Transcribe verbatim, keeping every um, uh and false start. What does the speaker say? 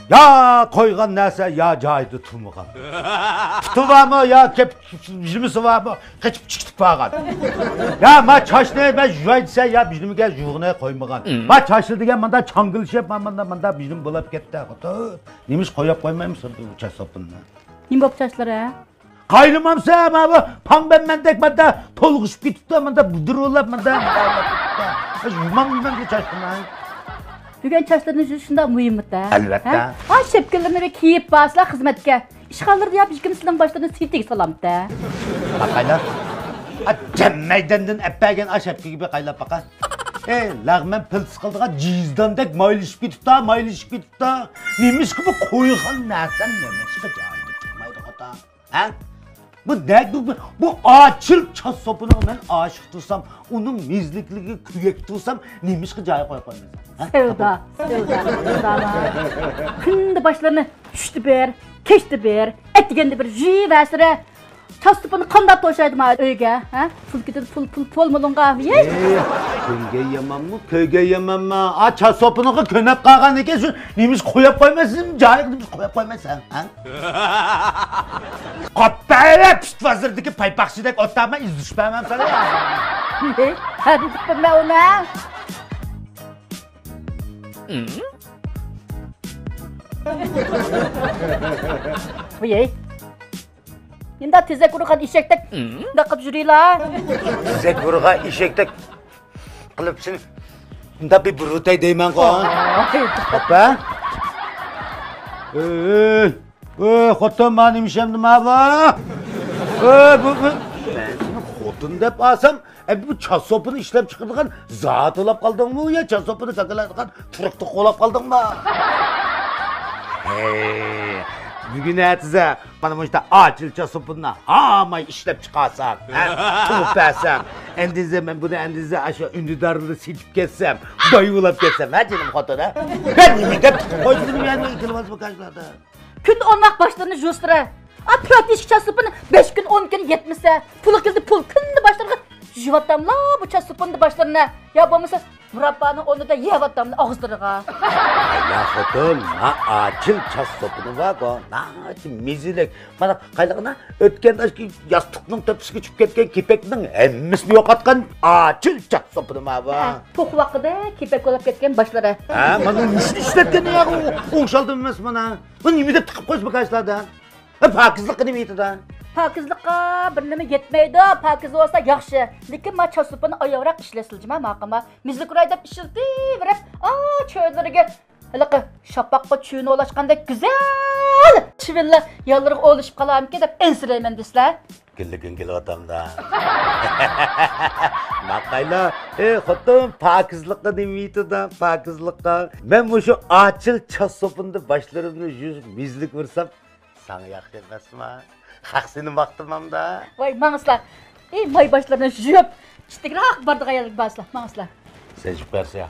يا قويغان نەرسە يا جايىدا تۇرمىغان. پۇتى بارمۇ يا كەپ-، بىلمىسى بارمۇ، قېچىپ چىقىپ بارغان. يا ما چاچنى مەن يۇۋاي دېسە يا بىلمىگە يۇغىنى قويمىغان. ما چاچلى دېگەن ماندا چاڭگىلىشىپ، ما ماندا، ماندا بىلىم بولاپ كەتتى. خوتۇن، نېمىش قوياپ قويمايمىز بۇ چاچ سوپۇننى؟ نېمە بوپتۇ چاچلىرى؟ قايلىمامسەن، مانا بۇ پاڭ بەنمەندەك ماندا تولغىشىپ كېتىپتۇ، ماندا بۇدۇرۇۋالاپ، ماندا، ماندا. يۇماڭ يۇماڭ چاچلىماڭ. بۈگۈن چاچلىرىنى يۇيۇش شۇنداق مۇھىممىتە؟ ئەلۋەتتە. ھە؟ ئا شەپكىلىرىنى بىر كىيىپ بارسىلا خىزمەتكە. ئىشخانىلاردا يا بىر كىم سىلىنىڭ باشلىرىنى سېتىگە سالامتە؟ باقايلا. ئا جەم مەيداندىن ئەپەرگەن ئا شەپكىگە بىر قايلاپ باقا. ئەي، لەغمەن پىلتىس قىلىدىغان جىزداندەك مايلىشىپ كېتىپتۇ، مايلىشىپ كېتىپتۇ. نېمىشقا بۇ قويغان نەرسەم نېمىشقا جايىدا چىقمايدۇ خوتۇن؟ ھە؟ بۇ نە-، بۇ، بۇ، بۇ ئاچىل چاچ سوپىنىغا مەن ئاشىق تۇرسام، ئۇنىڭ مېزىلىكلىرىگە كۆيۈك تۇرسام، نېمىشقا جايىغا قويۇپ قويمايسەن؟ ھە؟ سەۋدا، سەۋدا، سەۋدا. كۈندە باشلىرىنى چۈشتە بىر، كەچتە بىر، ئەتىگەندە بىر يۇيۇۋەرسىلە. چاچ سوپىنى قانداق توشايدۇ ما ئۆيگە؟ ھە؟ پۇل كېتىدۇ، پۇل، پۇل، پۇل مۇلۇڭغا. ھېي! ئېي، كۆنگەن يامانمۇ، كۆرگەن يامانمۇ؟ ئا، چاچ سوپىنىغا كۆنۈپ قالغان ئىكەن، شۇ نېمىشقا قويۇپ قويمايسەن؟ جايىغا نېمىشقا قويۇپ قويمايسەن؟ ھە؟ قاپتايلا پىت بازىرىدىكى پايپاقچىدەك ئولتۇرماي ئىزدىشىپ بەرمەمسەن. ھەدە دېدىم مەن ئۇنى. ۋىي. نېمانداق تېزەك ئۇرغان ئېشەكتەك مۇنداق قىلىپ يۈرىلا. تېزەك ئۇرغان ئېشەكتەك قىلىپ سېنى مۇنداق بىر بۇرۇتاي دەيمەنغۇ. ئاپا. ئۆي، ئۆي، خوتۇن، ما نېمە ئىش ئەمدى ما بۇ؟ ئۆي، بۇ، بۇ. مەن سېنى خوتۇن دەپ ئالسام، ئە، بۇ چاچ سوپىنى ئىشلەپ چىقىرىدىغان زاۋۇت بولاپ قالدىڭمۇ يا چاچ سوپىنى كاكىلايدىغان تۇرۇقلۇق بولاپ قالدىڭمۇ؟ ھەي، بۈگۈن ئەتىزە مانا مۇشۇنداق ئاچىل چاچ سوپىنى ھاماي ئىشلەپ چىقارسام، ھە، قۇرۇپ بەرسەم، ئەندىزە مەن بۇنى ئەندىزە ئاشۇ ئۈندىدارلىرى سېتىپ كەتسەم، باي بولاپ كەتسەم، ھە، جېنىم خوتۇن، ھە؟ مەن نېمە دەپ تۇتۇپ قويسۇن مەن كېلىۋاتسا بۇ كاشلاردا؟ كۈندە ئون ۋاق باشلىرىنى يۇسىرە. ئا، تۆت يېشىك چاچ سوپىنى بەش كۈن، ئون كۈن يەتمىسە، پۇلى كېلدى پۇل، كۈندە باشلىرىغا يۇيۇۋاتاملا بۇ چاچ سوپىنى باشلىرىنى. يا بولمىسا، مۇراببانىڭ ئورنىدا يەۋاتاملا ئاغزىلىرىغا. يا خوتۇن، ما ئاچىل چاچ سوپىنى بارغۇ، ناھايىتى مېزىلىك. مانا قايلىغىنا ئۆتكەندە ئاشۇ ياستۇقنىڭ تۆپىسىگە چۈشۈپ كەتكەن كېپەكنىڭ ھەممىسىنى يوقاتقان ئاچىل چاچ سوپىنى بارغۇ. ھە، توخۇ ۋاققىدەك كېپەك بولاپ كەتكەن باشلىرى. ھە، مانا مۇشۇنى ئىشلەتكەن يا، ئوڭشالدىمۇ ئەمەس مانا. بۇ نېمە دەپ تىقىپ قويسا بۇ كاشلاردا؟ ھە، پاكىزلىققا نېمە ئېيتىدۇ؟ پاكىزلىققا بىر نېمە يەتمەيدۇ، پاكىز بولسا ياخشى. لېكىن ما چاچ سوپىنى ئاياغراق ئىشلەتسىلىجى ما ماقىما. مېزىلىك ئۇراي دەپ ئىشلىتىۋېرىپ، ئا، چۆلىرىگە ھېلىقى شاپاققا چۈۋىنى ئولاشقاندەك گۈزەل چىۋىنلار يانلىرىغا ئولىشىپ قالارمىكىن دەپ ئەنسىرەيمەن دېسىلە. كۈلگۈڭ كېلىۋاتامدا. ماقايلا، ئەي خوتۇن، پاكىزلىققا نېمە ئېيتىدۇ، پاكىزلىققا؟ مەن مۇشۇ ئاچىل چاچ سوپۇندا باشلىرىمنى يۇيۇپ مېزىلىك ئۇرسام، ساڭا ياخشى ئەمەسما؟ خەق سېنى ماختىمامدا. ۋاي، ماڭسىلا. ئى، ماي باشلىرىنى يۇيۇپ، كىچىكرەك بارىدىغان يەرگە بارسىلا، ماڭسىلا. سېزىپ بەرسە.